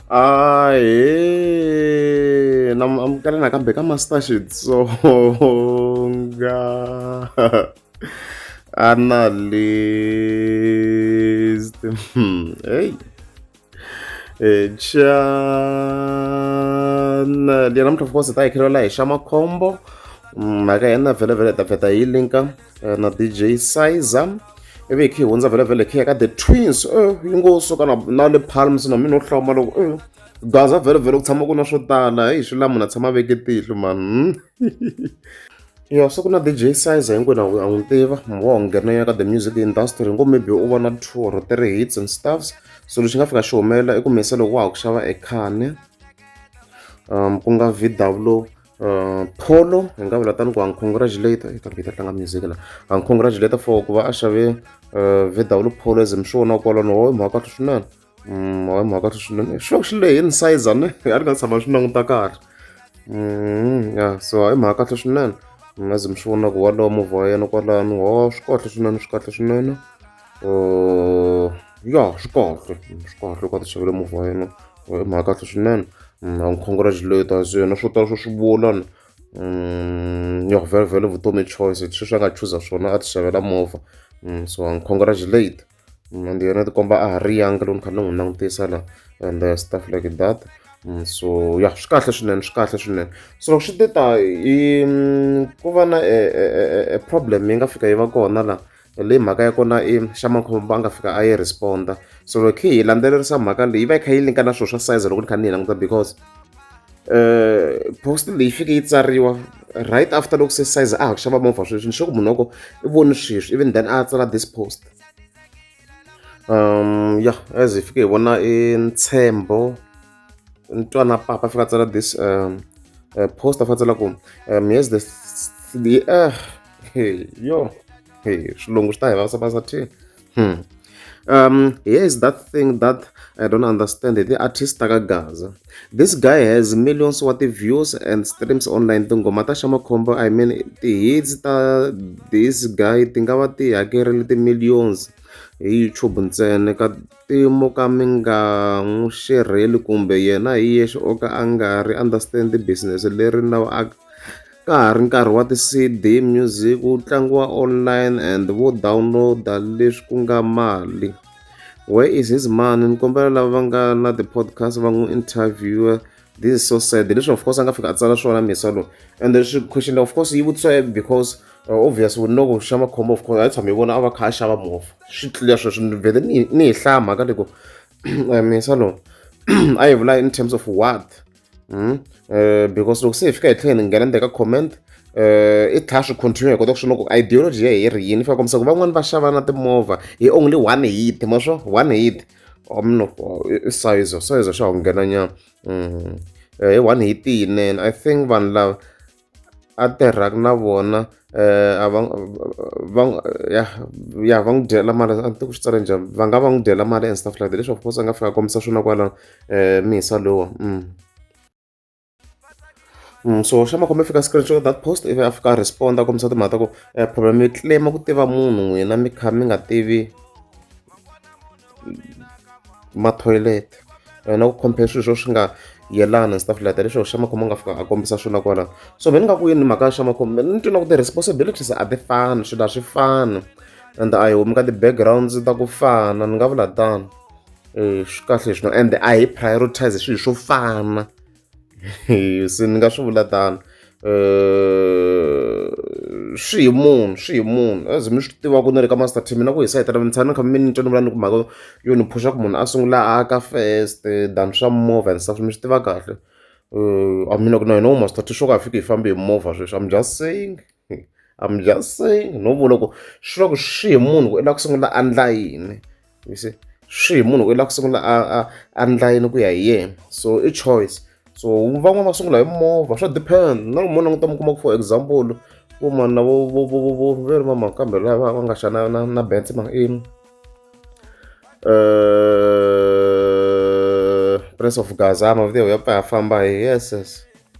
Ahee, na mi amukela nakambe ka Master Xitsonga analyst. Hey channel ya namuntlha, of course, hi ta hi khelela hi xa makhombo mhaka ya na vhele vhele hi ta vheta hi linka na DJ Sizer, ivi hi khe hi hundza vhele vhele hi khe ya ka The Twins, yi ngo suka na le Palms na mina no hloma loko Gaza vhele vhele ku tshama ku na swo tala. Heyi, swi la munhu a tshama a veke tihlo mani. Ya, se ku na DJ Sizer, hinkwenu a n'wi tiva wa nghena ka the music industry, ngo maybe u va na two or three hits and stuffs. So lexi nga fika xi humelela i ku misa loko wa ha ku xava ekhane, ku nga VW Polo, hi nga vula tani ku ha n'wi congratulate kambe yi ta tlanga music la, ha n'wi congratulate for ku va a xave VW Polo. As mi swi vona kwalano, ho mhaka kahle swinene. Hayi, mhaka kahle swinene, swi va swi lehini size ne a ni nga tshama swi languta kahle. Ya, so hayi, mhaka kahle swinene, as mi swi vona ku walowo movha wa yena kwalano. Ho, swi kahle swinene, swi kahle swinene. Ya, swi kahle, swi kahle ku a ti xavele movha wa yena, i mhaka kahle swinene. Ha n'wi congratulate, se yena swo tala swo swi vula ni. Ya, vhele vhele vutomi choice, sweswi a nga chuza swona a ti xavela movha, so ha n'wi congratulate. And yena ti komba a ha ri young loko ni kha ni n'wi langutisa la and stuff like that. So ya, swi kahle swinene, swi kahle swinene. So loko swi te ta i ku va na e problem yi nga fika yi va kona la, leyi mhaka ya kona i xa makhombo a nga fika a yi responda. So loko hi landzelerisa mhaka leyi, yi va yi kha yi linka na swilo swa size loko ni kha ni yi languta, because post leyi fike yi tsariwa right after loko se Size a ha ku xava movha sweswi. Ni sure ku munhu wa ko i voni sweswi, even then a tsala this post. Yeah, as hi fike hi vona i Ntshembo Ntwana Papa fika tsala this post, a fika tsala ku yes, the hey, yo, hey, swilungu swi ta hi vavisa vasa thi. Here is that thing that I don't understand. The artist ta ka Gaza. This guy has millions wa ti-views and streams online. Tinghoma ta Xamakhombo, I mean, ti-hits ta this guy ti nga va ti hakerile ti-millions hi YouTube ntsena, ka timo ka mi nga n'wi xerheli kumbe yena hi yexe o ka a nga ri understand business leri na a ka ha ri nkarhi wa ti-CD, music wu tlangiwa online and vo download-a leswi ku nga mali. Where is his money? Ni kombela lava va nga na ti-podcast va n'wi interview. This is so sad. Leswi of course a nga fika a tsala swona misa lowu, and leswi question of course yi vutisiwa because obvious we know ku Xamakhombo, of course, a hi tshama hi vona a va kha a xava movha, swi clear sweswo. Ni vhele ni hi hlaya mhaka leyi ku misa lowu a yi vula in terms of what? Because loko se hi fika hi tlhela hi nghena ndzeni ka comment, i tlhela swi continue, hi kota ku swi vona ku ideology ya hi ri yini, fika kombisa ku van'wani va xava na timovha hi only one hit, ma swo one hit no i size size xa ku nghena nyana hi one hit yinene. I think vanhu lava a tirhaka na vona a va va ya ya va n'wi dyela mali, a ni tivi ku swi tsale njhani, va nga va n'wi dyela mali and stuff like that. Leswi of course a nga fika a kombisa swona kwalano misa lowa. So xa makhombo fika screenshot that post, ivi a fika a respond a kombisa timhaka ta ku problem mi claim ku tiva munhu, n'wina mi kha mi nga tivi ma-toilet na ku compare swilo swo swi nga yelana and stuff like that. Leswi xa makhombo nga fika a kombisa swona kwalano. So me ni nga ku yini mhaka ya xa makhombo, ni twa na ku ti-responsibilities a ti fani, swilo a swi fani and a hi humi ka ti-backgrounds ta ku fana, ni nga vula tano. Swi kahle swinene and a hi prioritize swilo swo fana, se ni nga swi vula tano. Swi hi munhu, swi hi munhu, as mi swi tiva ku ni ri ka Master Team na ku hi sayitela mi tshama ni kha mi ni twa ni vula ni ku mhaka yo ni phusha ku munhu a sungula a aka first than swa movha and stuff, mi swi tiva kahle. A mina ku na hina vo Master T swo ka hi fiki hi fambi hi movha sweswi. I'm just saying, I'm just saying, no vula ku swi vula ku swi hi munhu ku i lava ku sungula a endla yini, you see, swi hi munhu ku i lava ku sungula a endla yini ku ya hi yena. So i choice. So van'wani va sungula hi movha, swa depend na loko mo languta mi kuma ku, for example, vo mani na vo vo vo vo ve ri mama kambe lava va nga xa na Benz ma i Prince of Gaza, mavito ya pfa ya famba hi yes,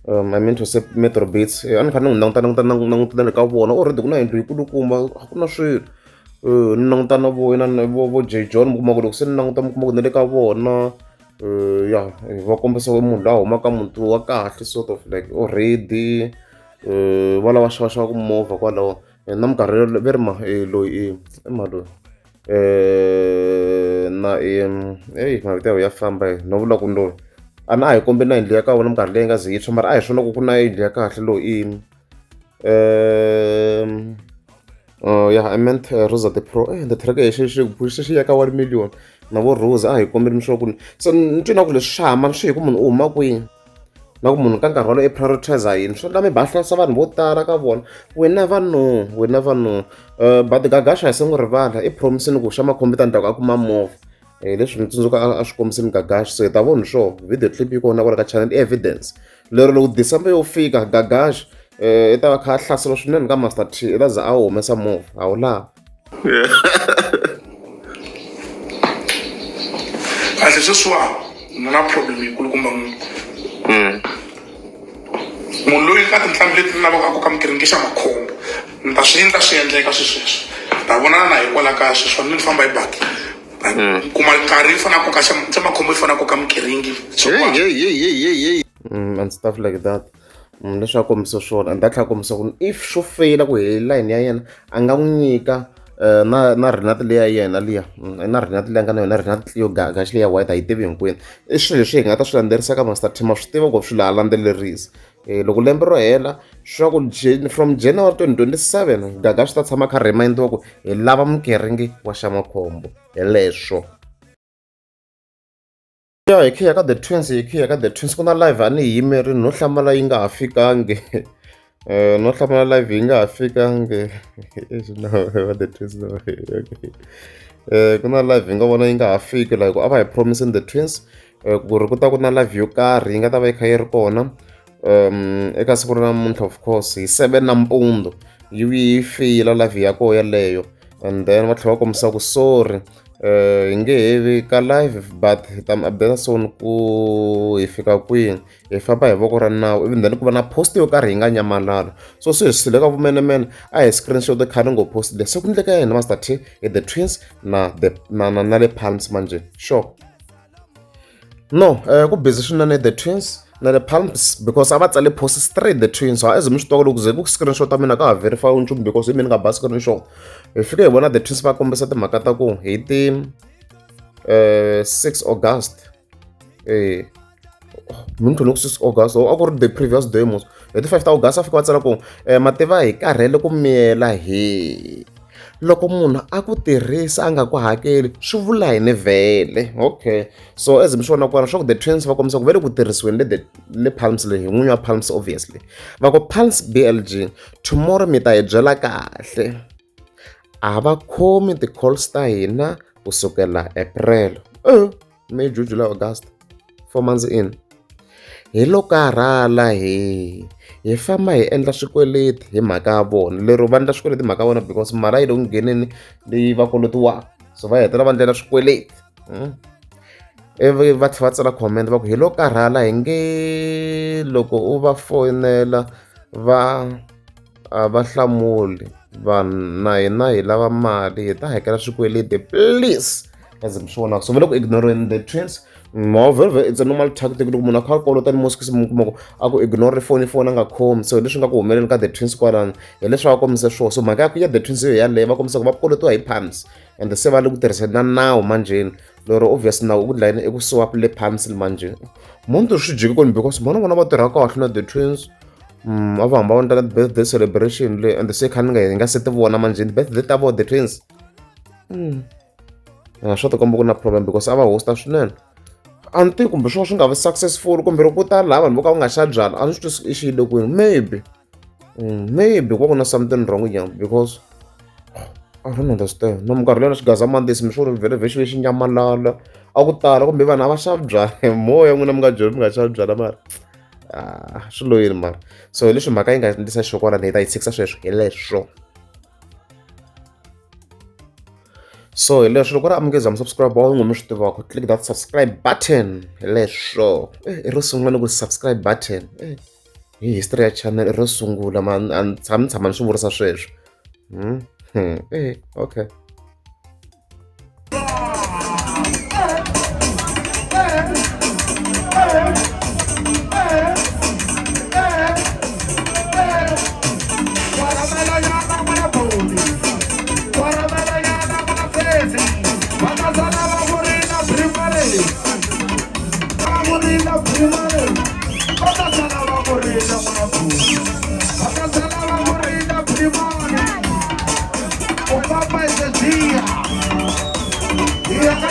I mean to say Metro Beats. A ni kha ni n'wi languta languta languta na le ka vona already ku na yindlu yikulukumba, a ku na swilo. Ni languta na vo inani vo J John, mi kuma ku loko se ni languta mi kuma ku na le ka vona. Ya va kombisa ku munhu loyi a humaka muti wa kahle sort of like already va lava xavaxavaku movha kwalaho na minkarhi ve ri ma loyi i ma loyi na eyi mavito ya vona ya famba no vula ku loyi a na a hi kombi na yindlu ya ka vona minkarhi leyi nga ze yi tshwa mara a hi swona ku ku na yindlu ya kahle loyi i ya I meant Rosa the Pro the track xi xi xi xi ya ka 1 million na vo Rose a hi kombeli swa ku se ni twi na ku leswi swa hambana swi hi ku munhu u huma kwini na ku munhu ka nkarhi wolowo i prioritize yini swi endla mi bahlayisa vanhu vo tala ka vona. We never know, we never know. But Gagash a hi se n'wi rivala i promise-ini ku xa makhombo ta ndhaku a kuma movha leswi ni tsundzuka a swi kombisini Gagash se hi ta vona swo video clip yi kona kwala ka channel i evidence lero loko December yo fika Gagash i ta va kha a hlasela swinene ka Master T i ta za a humesa movha a wu lavi. Kahle sweswiwani ni na problem yikulukumba munhu munhu loyi ka tinqambi leti ni lavaka ku ka mikiringi xa makhombo ni ta swi endla swi endleka swi sweswo ni ta vonana na hi kwala kaya sweswiwani ni famba hi baki kuma nkarhi yi fanele koka xa makhombo yi fanele koka mikiringi. And stuff like that. Leswi a kombisa swona and a tlhela a kombisa ku if swo feyila ku hi line ya yena a nga n'wi nyika na Renault leya yena liya na Renault leyi a nga na yona Renault Clio Gagash leya white a yi tivi hinkwenu i swilo leswi hi nga ta swi landzelerisa ka Master T ma swi tiva ku swilo a landzelerisa loko lembe ro hela swa ku from January 2027 Gagash ta tshama kha remind-iwa ku hi lava mukiringi wa xa makhombo hi leswo. Ya hi khiya ka The Twins hi khiya ka The Twins ku na live a ni yi yimerile no hlamala yi nga ha fikangi no hlamala live yi nga ha fikangi va The Twins okay ku na live hi nga vona yi nga ha fiki like a va hi promise The Twins ku ri ku ta ku na live yo karhi yi nga ta va yi kha yi ri kona eka siku ra namuntlha of course hi 7 nampundzu yi vuye yi feyila live ya koho yeleyo and then va tlhela va kombisa ku sorry hi nge he vi ka live but hi ta mi update soon ku hi fika kwini hi famba hi voko ra nawu even then ku va na post yo karhi yi nga nyamalala so se hi swi ka vumenemene a hi screenshot khale ngo post leyi se ku ndleka yini Master T hi The Twins na the na na na le Palms manje sure no ku busy swinene The Twins na le Palms because a va tsale post straight The Twins so as mi swi tiva loko ze ku screenshot ta mina ka ha verify nchumu because hi mina ni nga ba screenshot hi fike hi vona The Twins va kombisa timhaka ta ku hi ti 6 August muntlhu loko 6 August a ku ri the previous day mos hi ti 5 ta August a fika va tsala ku mativa hi karhele ku miyela hi loko munhu a ku tirhisa a nga ku hakeli swi vula yini vhele okay so as mi swi vona kwala swa ku The Twins va kombisa ku va le ku tirhisiweni le le Palms leyi hi n'winyi wa Palms obviously va ku Palms BLG tomorrow mi ta hi byela kahle a va khomi ti-calls ta hina kusukela April May, June, July, August, 4 months in hi lo karhala hi famba hi endla swikweleti hi mhaka ya vona lero va endla swikweleti hi mhaka ya vona because mali a yi le ku ngheneni leyi va kolotiwaka so va hetelela va ndlela swikweleti ivi va tlhela va tsala comment va ku hi lo karhala hi nge loko u va foyinela va a va hlamuli vanhu na hina hi lava mali hi ta hakela swikweleti please as mi swi vonaka so va le ku ignoreni The Twins mo very very it's a normal tactic loko munhu a kha a kolota ni mosquito mi kuma ku a ku ignore foni foni a nga khomi so leswi nga ku humeleni ka The Twins kwalano hi leswi va kombise swona so mhaka ya ku ya The Twins yo yaleyo va kombisa ku va kolotiwa hi Palms and se va le ku tirhiseni na nawu manjheni lero obvious nawu ku dlayini i ku suwa le Palms manjheni monto swi jike koni because vona vona va tirha kahle na The Twins a va hamba va endla birthday celebration le and se kha ni nga hi nga se ti vona manjheni birthday ta vona The Twins swa tikomba ku na problem because a va hosta swinene a ni tivi kumbe swona swi nga vi successful kumbe loko ku ta laha vanhu vo ka va nga xa byala a ni swi twisi i xiyile kwini maybe maybe ku va ku na something wrong nyana because I don't understand na minkarhi leyi na xigaza mandesi mi swo vhele vhe xi ve xi nyamalala a ku tala kumbe vanhu a va xavi byala moya n'wina mi nga byeli mi nga xavi byala mara ah swi lo yini mara so hi leswi mhaka yi nga ndlisa xikwalani hi ta yi tshikisa sweswo hi leswo so hi leswo loko ri amukeza mi subscribe wa n'wi mi swi tivaka click that subscribe button hi leswo i ro sungula ni ku subscribe button hi history ya channel i ro sungula ma a ni tshami tshama ni swi vurisa sweswo okay.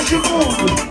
Ximunhu.